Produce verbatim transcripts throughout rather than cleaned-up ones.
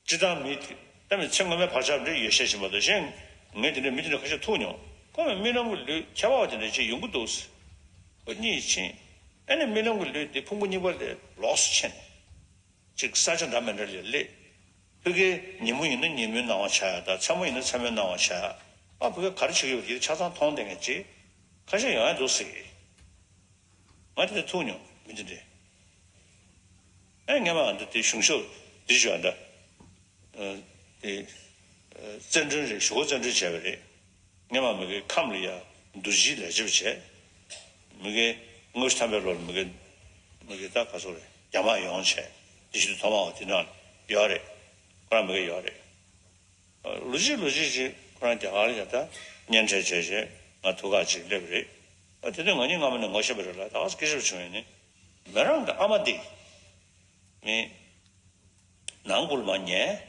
སྤྱིར་བཏང་མི་དེ་ལྟ་མི་ཚེ་སྔོན་མའི་བག་ཆགས་འདྲ་ཡོད་ཤས་ཤིག་མ་གཏོགས་གཞན་ངས་དེ་འདྲའི་མི་དེ་འདྲ་ཁ་ཤས་ཐུག་མྱོང་། ཁོ་མོས་རྨི་ལམ་གྱི་ལུས་ཁྱད་པར་བ་དེ་འདྲ་ཅིག་ཡོང་གི་འདུག་ཁོ་གཉིད་ཕྱིན། ཨ་ནི་རྨི་ལམ་གྱི་ལུས་དེ་ཕུང་པོ་གཉིས་པ་ལས་ལོགས་སུ་ཕྱིན། ཅིག་ས་ཆ་འདྲ་མི་འདྲ་ལ་སླེབས། ཕ་གིའི་ཉིན་མོ་ཡིན་ན་ཉིན་མོའི་སྣང་བ་འཆར་ཡ་དང་མཚན་མོ་ཡིན་ན་མཚན་མོའི་སྣང་བ་འཆར་ཡ། ཨ་ཕ་གིར་ག་རེ་བྱེད་ཀྱི་ཡོད་དེ་ཆ་ཚང་མཐོང་བསྡད་མཁན་ཅིག་ཁ་ཤས་ཡོང་ཡ་འདུག་ཟེར་གི། ང་དེ་འདྲ་ཐུག་མྱོང་མི་དེ་འདྲས། ཨེ་སྔས་མ་ང་ཚོ་དེ་གཞུང་ཞབས་འདི་ཞུ་ཡ་འདྲ། ཨ་དེ་ཨ་བཙན་གྲོལ་རེད། གཞུག་གུ་བཙན་གྲོལ་བྱས་པ་རེད། སྔས་མ་མི་གི་ཁམས་ལ་ཡ་རྡོ་རྗེའི་ལས་བྱེད་པ་བྱས། མི་གི་ལྔ་བཅུ་ཐམ་པའི་ལོར་མི་གི་མི་གི་ད་ག་ཚོད་རེད། རྒྱ་དམག་ཡོང་བྱས་དེ་བཞིན་དུ་ཐོག་མ་བ་དེ་ནང་ཡོད་རེད། ཁོ་རང་མི་གི་ཡོད་རེད། ལོ་གཅིག་ལོ་གཅིག་ཅིག་ཁོ་རང་རྒྱ་གར་ལ་ཡ་ད་གཉེན་འཕྲད་བྱས་བྱས་ང་ཐུག་ཁག་ཅིག་སླེབས་རེད། ཨ་དེ་དུས་ང་གཉིས་སྔ་མོ་ནས་ངོ་ཤེས་པ་རེད་ལ་ད་ག་སེ་སྐད་ཆ་བྱུང་ཡོད་ནི། མི་རང་གི་ཨ་མ་དེ་མི་ནང་ཁུལ་མ་ཉལ།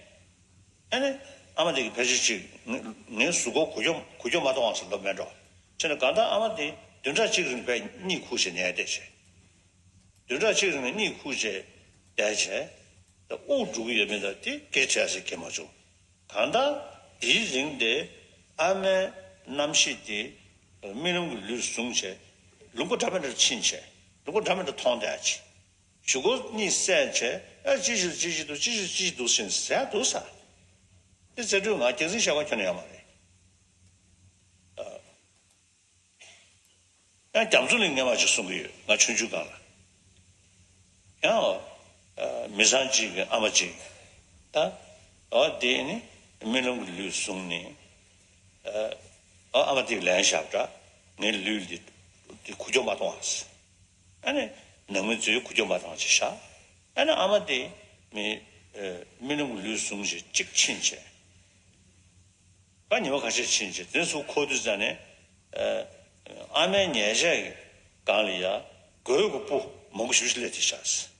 ཨ་ནི་ཨ་མ་དེ་གི་ཕལ་ཆེར་ཅིག་ངའི་གཟུགས་པོ་འགུལ་སྐྱོད་འགུལ་སྐྱོད་མ་གཏོང་བ་ཟེར་ལབ་མེད་འགྲོ། བྱས་ན་གང་ལྟར་ཨ་མ་དེ་བདུན་ཕྲག་གཅིག་རིང་བས་གཉིད་ཁུག་བྱས་ཉལ་བསྡད་བྱས། བདུན་ཕྲག་གཅིག་རིང་ནས་གཉིད་ཁུག་བྱས་བསྡད་བྱས། ད་དབུགས་འགྲོ་གི་ཡོད་མེད་དང་དེ་སྐད་ཆ་ཟེར་གྱི་མ་བྱུང་། གང་ལྟར་དེའི་རིང་དེ་ཨ་མའི་རྣམ་ཤེས་དེ་རྨི་ལམ་གྱི་ལུས་བཟུང་བྱས། ལུང་པ་འདྲ་མི་འདྲར་ཕྱིན་བྱས་ལུང་པ་འདྲ་མི་འདྲ་མཐོང་བསྡད་ཅིག་གཞུག་གུ་གཉིད་སད་བྱས་ཨ་ཅི་ཞིག་ཅི་ཞིག་འདུག་ཅི་ཞིག་ཅི་ཞིག་འདུག་ཟེར་ཟེར་འདུག་ས། དེ་རྩེ་སྤྲུལ་ང་རྒྱལ་མཚན་ཤར་བ་ཁྱོན་ནས་ཡོད་མ་རེད། ཡང་རྒྱ་མཚོ་གླིང་སྔས་མ་ཅིག་གསུང་གི་ཡོད། ང་ཆུང་ཆུང་སྒང་ལ། ཡང་ཨ་མི་ཚང་གཅིག་གི་ཨ་མ་གཅིག་ད་ཨ་དེ་ནི་རྨི་ལམ་གྱི་ལུས་བཟུང་ནས་ཨ་ཨ་མ་དེ་ལན་བཞག་འདྲ། ངའི་ལུས་འདི་འདི་འགུལ་སྐྱོད་མ་གཏོང་བ། ཨ་ནི་ནང་མི་ཚོས་འགུལ་སྐྱོད་མ་གཏོང་བ་ཅིག་བཞག་ཨ་ནི་ཨ་མ་དེ་མི་རྨི་ལམ་གྱི་ལུས་བཟུང་བྱས་གཅིག་ཕྱིན་བྱས། ད་ཉི་མ་ཁ་ཤས་ཕྱིན་རྗེས་དེ་ཚོ་འཁོར་དུས་ཙ་ནས། ཨ་མའི་ཉལ་ཆས་ཀྱི་སྒང་ལ་ཡ་གོས་ཀྱི་སྤུ་མང་པོ་ཞེ་པོ་ཞིག་སླེབས་ཏེ་བཞག་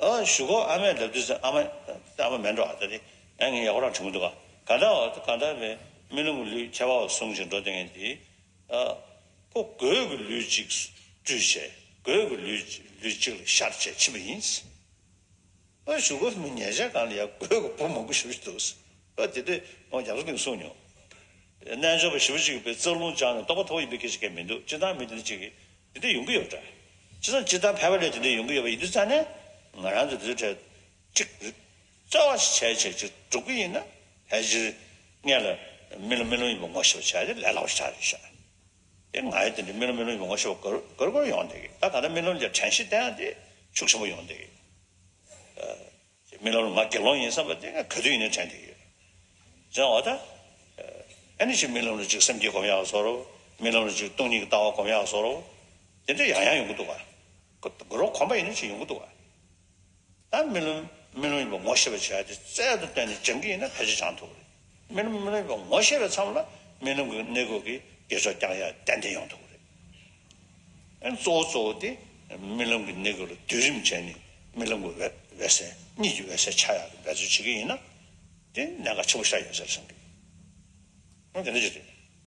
ཨ་གཞུག་གུ་ཨ་མས་ལབ་དུས་ཙ་ཨ་མ་ཨ་མ་མེད་འགྲོ་ཨ། ད་དེ་ཡང་ངས་ཡག་པོ་རང་དྲན་གྱི་འདུག་ག་གང་ལྟར་འོ་གང་ལྟར་བའི་རྨི་ལམ་གྱི་ལུས་ཁྱད་པར་བ་གསུང་བཞིན་འགྲོ་བསྡད་མཁན་དེ། ཨ་ཁོ་གོས་ཀྱི་ལུས་གཅིག་སྤྲུལ་བྱས་གོས་ཀྱི་ལུས་ལུས་གཅིག་ལ་ཤར་བྱས་ཕྱིན་པ་ཡིན། ཨ་གཞུག་གུ་མི་ཉལ་ཆས་སྒང་ལ་ཡང་གོས་ཀྱི་སྤུ་མང་པོ་ཞེ་པོ་ཞིག་འདུག་ཨ་དེ་དུས་ང་རྒྱ་མཚོ་གླིང་གསུངས་མྱོང་། རྣལ་འབྱོར་པ་ཞེ་པོ་ཅིག་གིས་རྩ་རླུང་སྦྱངས་ནས་རྟོགས་པ་མཐོ་པོ་ཡིན་པའི་སྐད་ཆ་གང་མི་འདུག་སྤྱིར་བཏང་མི་དེ་འདྲ་ཅིག་གིས་དེ་འདྲ་ཡོང་གི་ཡོད་འདྲ། སྤྱིར་བཏང་སྤྱིར་བཏང་ཕལ་པ་ལས་དེ་འདྲ་ཡོང་གི་ཡོད་པ་ཡིན་དུས་ཙ་ནས་ང་རང་ཚོ་དེ་ཚོའི་གྲས་ཅིག་རྩ་བ་ཞིག་བྱས་བྱས་ཅིག་སྒྲུབ་ཀྱི་ཡིན་ན་ཕལ་ཆེར་སྔོན་ལ་རྨི་ལམ་རྨི་ལམ་ཡིན་པ་ངོ་ཤེས་པ་བྱས་ཏེ་ལས་སླ་པོ་ཞིག་ཆགས་རེད་ཤག་དེ་ང་ཡི་དེ་འདྲ་རྨི་ལམ་རྨི་ལམ་ཡིན་པ་ངོ་ཤེས་པ་ག་རེ་ག་རེ་ཡོང་བསྡད་ཀྱི། ད་ག་ད་རྨི་ལམ་ལ་དྲན་ཤེས་བསྟེན་ཡ་དེ་ཤུགས་ཆེན་པོ་ཡོང་བསྡད་ཀྱི། རྨི་ལམ་ལ་ང་དགེ་སློང་ཡིན་བསམ་པ་དེ་ང་ག་དུས་ཡིན་ནའི་དྲན་བསྡད་ཀྱི་ཡོད། བྱས་ཙང་འོ་ད། ཨ་ནི་ཅིག་རྨི་ལམ་ལ་ཅིག་སེམས་བསྐྱེད་སྒོམ་ཡག་བཟོ་འདྲ། རྨི་ལམ་ལ་ཅིག་སྟོང་ཉིད་ཀྱི་ལྟ་བ་སྒོམ་ཡག་བཟོ་འདྲ། དེ་འདྲ་ཡང་ཡང་ཡོང་གི་འདུག་ག་ག་རོ་གོམས་པ་ཡིན་ན་ཅིག་ཡོང་གི་འདུག་ག་ད་རྨི་ལམ་རྨི་ལམ་ཡིན་པ་ངོ་ཤེས་པ་བྱས་ཏེ་རྩལ་དུ་བཏོན་ནས་སྦྱང་གི་ཡིན་ན་ཕལ་ཆེར་སྦྱང་ཐུབ་ཀྱི་རེད། རྨི་ལམ་རྨི་ལམ་ཡིན་པ་ངོ་ཤེས་པའི་མཚམས་ལ་རྨི་ལམ་གྱི་གནས་སྐབས་ཀྱི་དགེ་ཕྱོགས་སྐྱོང་ཡ་ཏན་ཏན་ཡོང་ཐུབ་ཀྱི་རེད། ཨ་ནི་གཙོ་བོ་གཙོ་བོ་དེ་རྨི་ལམ་གྱི་གནས་སྐབས་ལ་སྡོད་རིམ་བྱས་ནས་རྨི་ལམ་གྱི་འོད་འོད་གསལ་གཉིད་ཀྱི་འོད་གསལ་འཆར་ཡག་གི་འབད་རྩོལ་བྱེད་ཀྱི་ཡིན་ན་དེ་གནད་འགག་ཆེན་པོ་ཞིག་ཡོད་ཟེར་བསམ་གྱི། ཨ་དེ་འདྲ་ཅིག་རེད།